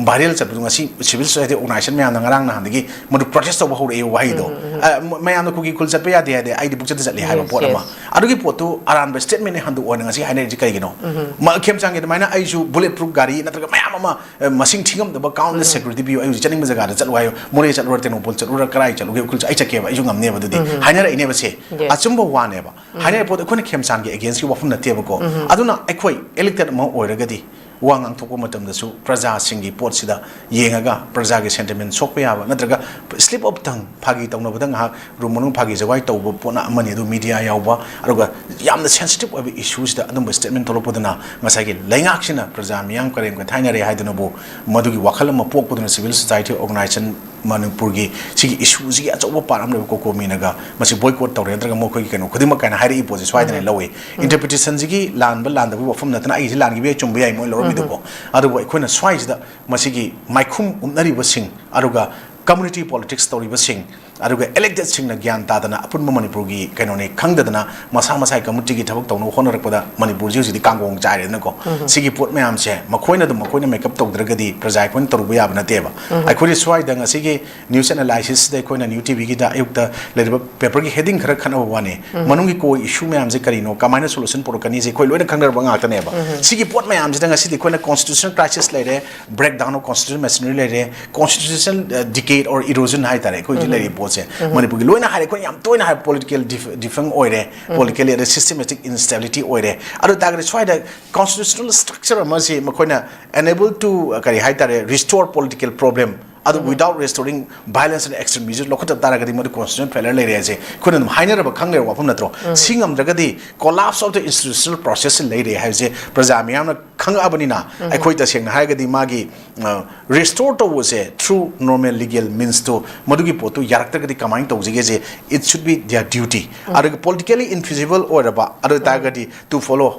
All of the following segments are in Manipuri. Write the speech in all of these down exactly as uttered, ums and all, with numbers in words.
ꯚꯥꯏꯔꯦꯜ ꯆꯠꯄꯗꯣ ꯉꯁꯤ ꯁꯤꯚꯤꯜ ꯁꯣꯁꯥꯏꯇꯤ ꯑꯣꯔꯒꯅꯥꯏꯖꯦꯁꯟ ꯃꯌꯥꯝꯅ ꯉꯔꯥꯡ ꯅꯍꯥꯟꯗꯒꯤ ꯃꯗꯨ ꯄ꯭ꯔꯣꯇꯦꯁ ꯇꯧꯕ ꯍꯧꯔꯛꯑꯦ ꯋꯥꯍꯩꯗꯣ꯫ ꯑ, ꯃ-, ꯃꯌꯥꯝꯅ ꯀꯨꯀꯤ ꯈꯨꯜ ꯆꯠꯄ ꯌꯥꯗꯦ ꯍꯥꯏꯗꯤ ꯑꯩꯗꯤ ꯄꯨꯛꯆꯠꯇ ꯆꯠꯂꯦ ꯍꯥꯏꯕ ꯄꯣꯠ ꯑꯃ꯫ ꯑꯗꯨꯒꯤ ꯄꯣꯠꯇꯨ ꯑꯔꯥꯟꯕ ꯁ꯭ꯇꯦꯠꯃꯦꯟꯅꯦ ꯍꯟꯗꯣꯛꯑꯣꯅ ꯉꯁꯤ ꯍꯥꯏꯅꯔꯤꯁꯤ ꯀꯩꯒꯤꯅꯣ? ꯃ-, ꯈꯦꯝꯆꯥꯡꯒꯤ ꯑꯗꯨꯃꯥꯏꯅ ꯑꯩꯁꯨ ꯕꯨꯂꯦꯠ ꯄ꯭ꯔꯨꯐ ꯒꯥꯔꯤ ꯅꯠꯇ꯭ꯔꯒ ꯃꯌꯥꯝ ꯑꯃ, ꯑ, ꯃꯁꯤꯡ ꯊꯤꯉꯝꯗꯕ ꯀꯥꯎꯟꯂꯦꯁ ꯁꯦꯀ꯭ꯌꯨꯔꯤꯇꯤ ꯄꯤꯌꯨ, ꯑꯩ ꯍꯧꯖꯤꯛ ꯆꯠꯅꯤꯡꯕ ꯖꯒꯥꯗ ꯆꯠꯂꯨ ꯍꯥꯏꯌꯨ, ꯃꯣꯔꯦ ꯆꯠꯂꯨꯔ, ꯇꯦꯡꯅꯧꯄꯜ ꯆꯠꯂꯨꯔ, ꯀꯔꯥꯏ ꯆꯠꯂꯨꯒꯦ, ꯎꯈ꯭ꯔꯨꯜ ꯆꯠ-, ꯑꯩ ꯆꯠꯀꯦꯕ, ꯑꯩꯁꯨ ꯉꯝꯅꯦꯕ ꯑꯗꯨꯗꯤ ꯍꯥꯏꯅꯔꯛꯏꯅꯦꯕ ꯁꯦ꯫ ꯑꯆꯨꯝꯕ ꯋꯥꯅꯦꯕ꯫ ꯍꯥꯏꯅꯔꯤꯕ ꯄꯣꯠꯇꯣ ꯑꯩꯈꯣꯏꯅ ꯈꯦꯝꯆꯥꯡꯒꯤ ꯑꯦꯒꯦꯟꯁꯀꯤ ꯋꯥꯐꯝ ꯅꯠꯇꯦꯕꯀꯣ꯫ ꯑꯗꯨꯅ ꯑꯩꯈꯣꯏ ꯏꯂꯦꯛꯇꯦꯗ ꯑꯃ ꯑꯣꯏꯔꯒꯗꯤ ꯋꯥ ꯉꯥꯡꯊꯣꯛꯄ ꯃꯇꯝꯗꯁꯨ ꯄ꯭ꯔꯖꯥꯁꯤꯡꯒꯤ ꯄꯣꯠꯁꯤꯗ ꯌꯦꯡꯉꯒ ꯄ꯭ꯔꯖꯥꯒꯤ ꯁꯦꯟꯇꯤꯃꯦꯟ ꯁꯣꯛꯄ ꯌꯥꯕ ꯅꯠꯇ꯭ꯔꯒ ꯁ꯭ꯂꯤꯞ ꯑꯣꯐ ꯇꯪ, ꯐꯥꯒꯤ ꯇꯧꯅꯕꯗ ꯉꯥꯏꯍꯥꯛ ꯔꯨꯝ ꯃꯅꯨꯡ ꯐꯥꯒꯤ ꯖꯒꯥꯏ ꯇꯧꯕ ꯄꯣꯠꯅ ꯑꯃꯅꯤ, ꯑꯗꯨ ꯃꯤꯗꯤꯌꯥ ꯌꯥꯎꯕ, ꯑꯗꯨꯒ ꯌꯥꯝꯅ ꯁꯦꯟꯁꯤꯇꯤꯞ ꯑꯣꯏꯕ ꯏꯁꯨꯁꯤꯗ ꯑꯗꯨꯝꯕ ꯁ꯭ꯇꯦꯠꯃꯦꯟ ꯊꯣꯛꯂꯛꯄꯗꯨꯅ ꯉꯁꯥꯏꯒꯤ ꯂꯩꯉꯥꯛꯁꯤꯅ ꯄ꯭ꯔꯖꯥ ꯃꯤꯌꯥꯝ ꯀꯔꯦꯝ ꯀꯊꯥꯏꯅꯔꯦ ꯍꯥꯏꯗꯨꯅꯕꯨ ꯃꯗꯨꯒꯤ ꯋꯥꯈꯜ ꯑꯃ ꯄꯣꯛꯄꯗꯨꯅ ꯁꯤꯚꯤꯜ ꯁꯣꯁꯥꯏꯇꯤ ꯑꯣꯔꯒꯅꯥꯏꯖꯦꯁꯟ ꯃꯅꯤꯄꯨꯔꯒꯤ ꯁꯤꯒꯤ ꯏꯁꯨꯁꯤꯒꯤ ꯑꯆꯧꯕ ꯄꯥꯔꯠ ꯑꯃ ꯂꯩꯕ ꯀꯣꯀꯣꯃꯤꯅꯒ ꯃꯁꯤ ꯕꯣꯏꯀꯣꯠ ꯇꯧꯔꯦ ꯅꯠꯇ꯭ꯔꯒ ꯃꯈꯣꯏꯒꯤ ꯀꯩꯅꯣ ꯈꯨꯗꯤꯡꯃꯛ ꯀꯥꯏꯅ ꯍꯥꯏꯔꯛꯏ ꯄꯣꯠꯁꯦ ꯁ꯭ꯋꯥꯏꯗꯅ ꯂꯧꯏ꯫ ꯏꯟꯇꯔꯄ꯭ꯔꯤꯇꯦꯁꯟꯁꯤꯒꯤ ꯂꯥꯟꯕ ꯂꯥꯟꯗꯕꯒꯤ ꯋꯥꯐꯝ ꯅꯠꯇꯅ ꯑꯩꯒꯤꯁꯤ ꯂꯥꯟꯈꯤꯕ ꯌꯥꯏ, ꯆꯨꯝꯕ ꯌꯥꯏ, ꯃꯣꯏ ꯂꯧꯔꯝꯃꯤꯗꯨꯀꯣ꯫ ꯑꯗꯨꯕꯨ ꯑꯩꯈꯣꯏꯅ ꯁ꯭ꯋꯥꯏꯁꯤꯗ ꯃꯁꯤꯒꯤ ꯃꯥꯏꯈꯨꯝ ꯎꯞꯅꯔꯤꯕꯁꯤꯡ, ꯑꯗꯨꯒ ꯀꯝꯃꯨꯅꯤꯇꯤ ꯄꯣꯂꯤꯇꯤꯛꯁ ꯇꯧꯔꯤꯕꯁꯤꯡ, ꯑꯗꯨꯒ ꯏꯂꯦꯛꯇꯦꯗꯁꯤꯡꯅ ꯒ꯭ꯌꯥꯟ ꯇꯥꯗꯅ ꯑꯄꯨꯟꯕ ꯃꯅꯤꯄꯨꯔꯒꯤ ꯀꯩꯅꯣꯅꯤ ꯈꯪꯗꯗꯅ ꯃꯁꯥ ꯃꯁꯥꯒꯤ ꯀꯝꯃꯨꯅꯤꯇꯤꯒꯤ ꯊꯕꯛ ꯇꯧꯅꯕ ꯍꯣꯠꯅꯔꯛꯄꯗ ꯃꯅꯤꯄꯨꯔꯁꯤ ꯍꯧꯖꯤꯛꯇꯤ ꯀꯥꯡꯒꯣꯡ ꯆꯥꯏꯔꯦꯗꯅꯀꯣ꯫ ꯁꯤꯒꯤ ꯄꯣꯠ ꯃꯌꯥꯝꯁꯦ ꯃꯈꯣꯏꯅ ꯑꯗꯨꯝ, ꯃꯈꯣꯏꯅ ꯃꯦꯀꯞ ꯇꯧꯗ꯭ꯔꯒꯗꯤ ꯄ꯭ꯔꯖꯥ ꯑꯩꯈꯣꯏꯅ ꯇꯧꯔꯨꯕ ꯌꯥꯕ ꯅꯠꯇꯦꯕ꯫ ꯑꯩꯈꯣꯏꯗꯤ ꯁ꯭ꯋꯥꯏꯗ ꯉꯁꯤꯒꯤ ꯅ꯭ꯌꯨꯁ ꯑꯦꯅꯥꯂꯥꯏꯁꯤꯁꯁꯤꯗ ꯑꯩꯈꯣꯏꯅ ꯅ꯭ꯌꯨ ꯇꯤꯚꯤꯒꯤꯗ ꯑꯌꯨꯛꯇ ꯂꯩꯔꯤꯕ ꯄꯦꯄꯔꯒꯤ ꯍꯦꯗꯤꯡ ꯈꯔ ꯈꯟꯅꯕ ꯋꯥꯅꯤ꯫ ꯃꯅꯨꯡꯒꯤ ꯀꯣꯔ ꯏꯁꯨ ꯃꯌꯥꯝꯁꯦ ꯀꯔꯤꯅꯣ, ꯀꯃꯥꯏꯅ ꯁꯣꯂꯨꯁꯟ ꯄꯨꯔꯛꯀꯅꯤꯁꯦ ꯑꯩꯈꯣꯏ ꯂꯣꯏꯅ ꯈꯪꯅꯔꯕ ꯉꯥꯛꯇꯅꯦꯕ꯫ ꯁꯤꯒꯤ ꯄꯣꯠ ꯃꯌꯥꯝꯁꯤꯗ ꯉꯁꯤꯗꯤ ꯑꯩꯈꯣꯏꯅ ꯀꯣꯟꯁꯇꯤꯇ꯭ꯌꯨꯁꯅꯦꯜ ꯀ꯭ꯔꯥꯏꯁꯤꯁ ꯂꯩꯔꯦ, breakdown of constitutional machinery ꯂꯩꯔꯦ, constitutional, ꯑ, decay or erosion ꯍꯥꯏꯇꯥꯔꯦ ꯑꯩꯈꯣꯏ ꯍꯧꯖꯤꯛ ꯂꯩꯔꯤꯕ ꯄꯣꯠꯁꯦ꯫ ꯃꯅꯤꯄꯨꯔꯒꯤ ꯂꯣꯏꯅ ꯍꯥꯏꯔꯦ, ꯑꯩꯈꯣꯏꯅ ꯌꯥꯝ ꯇꯣꯏꯅ ꯍꯥꯏꯕ political def-, defunct ꯑꯣꯏꯔꯦ, politically ꯑꯗ systematic instability ꯑꯣꯏꯔꯦ꯫ ꯑꯗꯨ ꯇꯥꯔꯒꯗꯤ ꯁ꯭ꯋꯥꯏꯗ constitutional structure ꯑꯃꯁꯤ ꯃꯈꯣꯏꯅ unable to, ꯑ, ꯀꯔꯤ ꯍꯥꯏꯇꯥꯔꯦ, restore political problem, ꯑꯗꯨ without restoring violence and extremism ꯂꯧꯈꯠꯇꯕ ꯇꯥꯔꯒꯗꯤ ꯃꯗꯨ constitutional failure ꯂꯩꯔꯦ ꯍꯥꯏꯁꯦ ꯑꯩꯈꯣꯏꯅ ꯑꯗꯨꯝ ꯍꯥꯏꯅꯔꯕ ꯈꯪꯅꯔꯕ ꯋꯥꯐꯝ ꯅꯠꯇ꯭ꯔꯣ? ꯁꯤ ꯉꯝꯗ꯭ꯔꯒꯗꯤ collapse of the institutional process ꯂꯩꯔꯦ ꯍꯥꯏꯕꯁꯦ ꯄ꯭ꯔꯖꯥ ꯃꯤꯌꯥꯝꯅ ꯈꯪꯉꯛꯑꯕꯅꯤꯅ ꯑꯩꯈꯣꯏ ꯇꯁꯦꯡꯅ ꯍꯥꯏꯔꯒꯗꯤ ꯃꯥꯒꯤ, ꯑ, restore ꯇꯧꯕꯁꯦ through normal legal means ꯇꯣ ꯃꯗꯨꯒꯤ ꯄꯣꯠꯇꯨ ꯌꯥꯔꯛꯇ꯭ꯔꯒꯗꯤ ꯀꯃꯥꯏꯅ ꯇꯧꯁꯤꯒꯦꯁꯦ, it should be their duty꯫ ꯑꯗꯨꯒ politically infeasible ꯑꯣꯏꯔꯕ ꯑꯗꯨ ꯑꯣꯏ ꯇꯥꯔꯒꯗꯤ to follow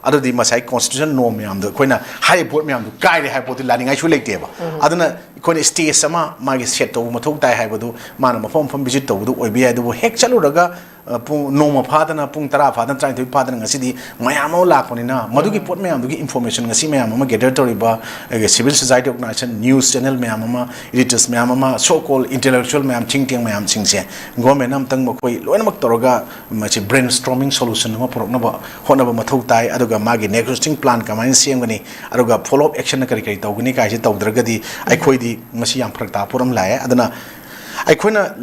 ꯑꯗꯨꯗꯤ ꯉꯁꯥꯏ constitutional norm ꯃꯌꯥꯝꯗꯣ ꯑꯩꯈꯣꯏꯅ ꯍꯥꯏꯔꯤꯕ ꯄꯣꯠ ꯃꯌꯥꯝꯗꯣ ꯀꯥꯏꯔꯦ ꯍꯥꯏꯕ ꯄꯣꯠꯇꯤ ꯂꯥꯅꯤꯡꯉꯥꯏꯁꯨ ꯂꯩꯇꯦꯕ꯫ ꯑꯗꯨꯅ ꯑꯩꯈꯣꯏꯅ stage ꯑꯃ ꯃꯥꯒꯤ set ꯇꯧꯕ ꯃꯊꯧ ꯇꯥꯏ ꯍꯥꯏꯕꯗꯨ ꯃꯥꯅ ꯃꯐꯝ ꯃꯐꯝ visit ꯇꯧꯕꯗꯨ ꯑꯣꯏꯕ ꯌꯥꯏ꯫ ꯑꯗꯨꯕꯨ ꯍꯦꯛ ꯆꯠꯂꯨꯔꯒ ꯑ, ꯄꯨꯡ, ꯅꯣꯡꯃ ꯐꯥꯗꯅ, ꯄꯨꯡ ꯇꯔꯥ ꯐꯥꯗꯅ, ꯇꯔꯥꯅꯤꯊꯣꯏ ꯐꯥꯗꯅ ꯉꯁꯤꯗꯤ ꯃꯌꯥꯝ ꯑꯃ ꯂꯥꯛꯄꯅꯤꯅ, ꯃꯗꯨꯒꯤ ꯄꯣꯠ ꯃꯌꯥꯝꯗꯨꯒꯤ information ꯉꯁꯤ ꯃꯌꯥꯝ ꯑꯃ gather ꯇꯧꯔꯤꯕ, ꯑꯩꯒꯤ civil society organization, news channel ꯃꯌꯥꯝ ꯑꯃ, editors ꯃꯌꯥꯝ ꯑꯃ, so called intellectual ꯃꯌꯥꯝ, think tank ꯃꯌꯥꯝꯁꯤꯡꯁꯦ government ꯑꯃꯇꯪ ꯃꯈꯣꯏ ꯂꯣꯏꯅꯃꯛ ꯇꯧꯔꯒ ꯃꯁꯤ brainstorming solution ꯑꯃ ꯄꯨꯔꯛꯅꯕ ꯍꯣꯠꯅꯕ ꯃꯊꯧ ꯇꯥꯏ꯫ ꯑꯗꯨꯒ ꯃꯥꯒꯤ negotiating plan ꯀꯃꯥꯏꯅ ꯁꯦꯝꯒꯅꯤ, ꯑꯗꯨꯒ follow up actionꯅ ꯀꯔꯤ ꯀꯔꯤ ꯇꯧꯒꯅꯤ ꯀꯥꯏꯁꯦ ꯇꯧꯗ꯭ꯔꯒꯗꯤ ꯑꯩꯈꯣꯏꯗꯤ ꯃꯁꯤ ꯌꯥꯝ ꯐꯔꯛ ꯇꯥꯕ ꯄꯣꯠ ꯑꯃ ꯂꯥꯛꯑꯦ꯫ ꯑꯗꯨꯅ ꯑꯩꯈꯣꯏꯅ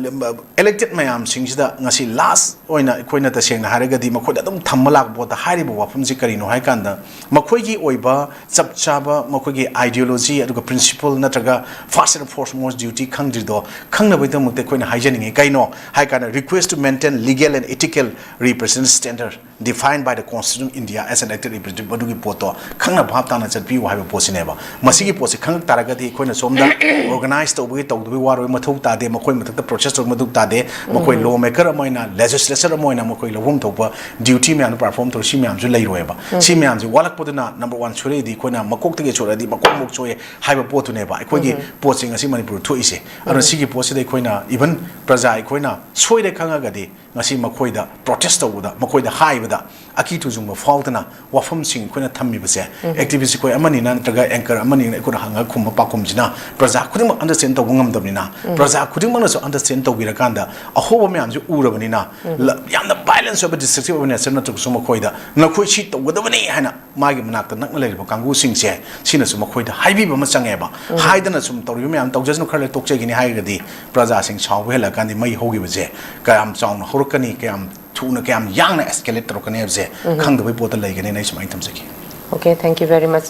elected ꯃꯌꯥꯝꯁꯤꯡꯁꯤꯗ ꯉꯁꯤ last ꯑꯣꯏꯅ ꯑꯩꯈꯣꯏꯅ ꯇꯁꯦꯡꯅ ꯍꯥꯏꯔꯒꯗꯤ ꯃꯈꯣꯏꯗ ꯑꯗꯨꯝ ꯊꯝꯕ ꯂꯥꯛꯄ ꯄꯣꯠꯇ ꯍꯥꯏꯔꯤꯕ ꯋꯥꯐꯝꯁꯤ ꯀꯔꯤꯅꯣ ꯍꯥꯏ ꯀꯥꯟꯗ, ꯃꯈꯣꯏꯒꯤ ꯑꯣꯏꯕ ꯆꯞ ꯆꯥꯕ ꯃꯈꯣꯏꯒꯤ ideology ꯑꯗꯨꯒ principle ꯅꯠꯇ꯭ꯔꯒ first and foremost duty ꯈꯪꯗ꯭ꯔꯤꯗꯣ ꯈꯪꯅꯕꯒꯤꯗꯃꯛꯇ ꯑꯩꯈꯣꯏꯅ ꯍꯥꯏꯖꯅꯤꯡꯉꯤ꯫ ꯀꯩꯅꯣ ꯍꯥꯏ ꯀꯥꯟꯗ, request to maintain legal and ethical representative standard defined by the Constitution of India as an elected representative, ꯑꯗꯨꯒꯤ ꯄꯣꯠꯇꯣ ꯈꯪꯅ ꯚꯥꯞ ꯇꯥꯅ ꯆꯠꯄꯤꯌꯨ ꯍꯥꯏꯕ ꯄꯣꯠꯁꯤꯅꯦꯕ꯫ ꯃꯁꯤꯒꯤ ꯄꯣꯠꯁꯤ ꯈꯪꯉꯛ ꯇꯥꯔꯒꯗꯤ ꯑꯩꯈꯣꯏꯅ ꯁꯣꯝꯗ organize ꯇꯧꯕꯒꯤ ꯇꯧꯗꯕꯒꯤ ꯋꯥꯔꯣꯏ ꯃꯊꯧ ꯇꯥꯗꯦ, ꯃꯈꯣꯏ ꯃꯊꯛꯇ protest ꯇꯧꯕꯒꯤ ꯃꯊꯧ ꯇꯥꯗꯦ, ꯃꯈꯣꯏ lawmaker ꯑꯃ ꯑꯣꯏꯅ, legislature ꯑꯃ ꯑꯣꯏꯅ ꯃꯈꯣꯏ ꯂꯧꯐꯝ ꯊꯣꯛꯄ duty ꯃꯌꯥꯝꯗꯣ perform ꯇꯧꯔ ꯁꯤ ꯃꯌꯥꯝꯁꯨ ꯂꯩꯔꯣꯏꯕ꯫ ꯁꯤ ꯃꯌꯥꯝꯁꯤ ꯋꯥꯠꯂꯛꯄꯗꯨꯅ number one ꯁꯣꯏꯔꯛꯏꯗꯤ ꯑꯩꯈꯣꯏꯅ ꯃꯀꯣꯛꯇꯒꯤ ꯁꯣꯏꯔꯛꯑꯗꯤ ꯃꯀꯣꯛꯃꯨꯛ ꯁꯣꯏ ꯍꯥꯏꯕ ꯄꯣꯠꯇꯨꯅꯦꯕ꯫ ꯑꯩꯈꯣꯏꯒꯤ ꯄꯣꯠꯁꯤ ꯉꯁꯤ ꯃꯅꯤꯄꯨꯔꯗ ꯊꯣꯛꯏꯁꯦ꯫ ꯑꯗꯨꯅ ꯁꯤꯒꯤ ꯄꯣꯠꯁꯤꯗ ꯑꯩꯈꯣꯏꯅ even ꯄ꯭ꯔꯖꯥ ꯑꯩꯈꯣꯏꯅ ꯁꯣꯏꯔꯦ ꯈꯪꯉꯒꯗꯤ ꯉꯁꯤ ꯃꯈꯣꯏꯗ protest ꯇꯧꯕꯗ, ꯃꯈꯣꯏꯗ ꯍꯥꯏꯕꯗ ꯑꯀꯤ ꯇꯨꯖꯨꯡꯕ ꯐꯥꯎꯗꯅ ꯋꯥꯐꯝꯁꯤꯡ ꯑꯩꯈꯣꯏꯅ ꯊꯝꯃꯤꯕꯁꯦ, activist ꯑꯩꯈꯣꯏ ꯑꯃꯅꯤꯅ ꯅꯠꯇ꯭ꯔꯒ anchor ꯑꯃꯅꯤꯅ ꯑꯩꯈꯣꯏꯅ ꯍꯪꯉꯒ ꯈꯨꯝꯕ ꯄꯥꯎꯈꯨꯝꯁꯤꯅ ꯄ꯭ꯔꯖꯥ ꯈꯨꯗꯤꯡꯃꯛ understand ꯇꯧꯕ ꯉꯝꯗꯕꯅꯤꯅ, ꯄ꯭ꯔꯖꯥ ꯈꯨꯗꯤꯡꯃꯛꯅꯁꯨ understand ꯇꯧꯕꯤꯔꯀꯥꯟꯗ ꯑꯍꯣꯕ ꯃꯌꯥꯝꯁꯦ ꯎꯔꯕꯅꯤꯅ, ꯂ-, ꯌꯥꯝꯅ violence ꯑꯣꯏꯕ destructive ꯑꯣꯏꯕ nature ꯅꯠꯇ꯭ꯔꯒꯁꯨ ꯃꯈꯣꯏꯗ ꯅꯈꯣꯏ ꯁꯤ ꯇꯧꯒꯗꯕꯅꯤ ꯍꯥꯏꯅ ꯃꯥꯒꯤ ꯃꯅꯥꯛꯇ ꯅꯛꯅ ꯂꯩꯔꯤꯕ ꯀꯥꯡꯕꯨꯁꯤꯡꯁꯦ ꯁꯤꯅꯁꯨ ꯃꯈꯣꯏꯗ ꯍꯥꯏꯕꯤꯕ ꯑꯃ ꯆꯪꯉꯦꯕ꯫ ꯍꯥꯏꯗꯅ ꯁꯨꯝ ꯇꯧꯔꯤꯕ ꯃꯌꯥꯝ ꯇꯧꯖꯁꯅꯨ, ꯈꯔ ꯂꯩꯔ ꯇꯣꯛꯆꯒꯤꯅꯤ ꯍꯥꯏꯔꯒꯗꯤ ꯄ꯭ꯔꯖꯥꯁꯤꯡ ꯁꯥꯎꯕ ꯍꯦꯜꯂꯛꯑꯀꯥꯟꯗ ꯃꯩ ꯍꯧꯈꯤꯕꯁꯦ ꯀꯌꯥꯝ ꯆꯥꯎꯅ ꯍꯧꯔꯛꯀꯅꯤ, ꯀꯌꯥꯝ ꯊꯨꯅ, ꯀꯌꯥꯝ ꯌꯥꯡꯅ escalate ꯇꯧꯔꯛꯀꯅꯤ ꯍꯥꯏꯕꯁꯦ ꯈꯪꯗꯕꯩ ꯄꯣꯠꯇ ꯂꯩꯒꯅꯤꯅ ꯑꯩ ꯁꯨꯃꯥꯏꯅ ꯊꯝꯖꯒꯦ꯫ Okay, thank you very much.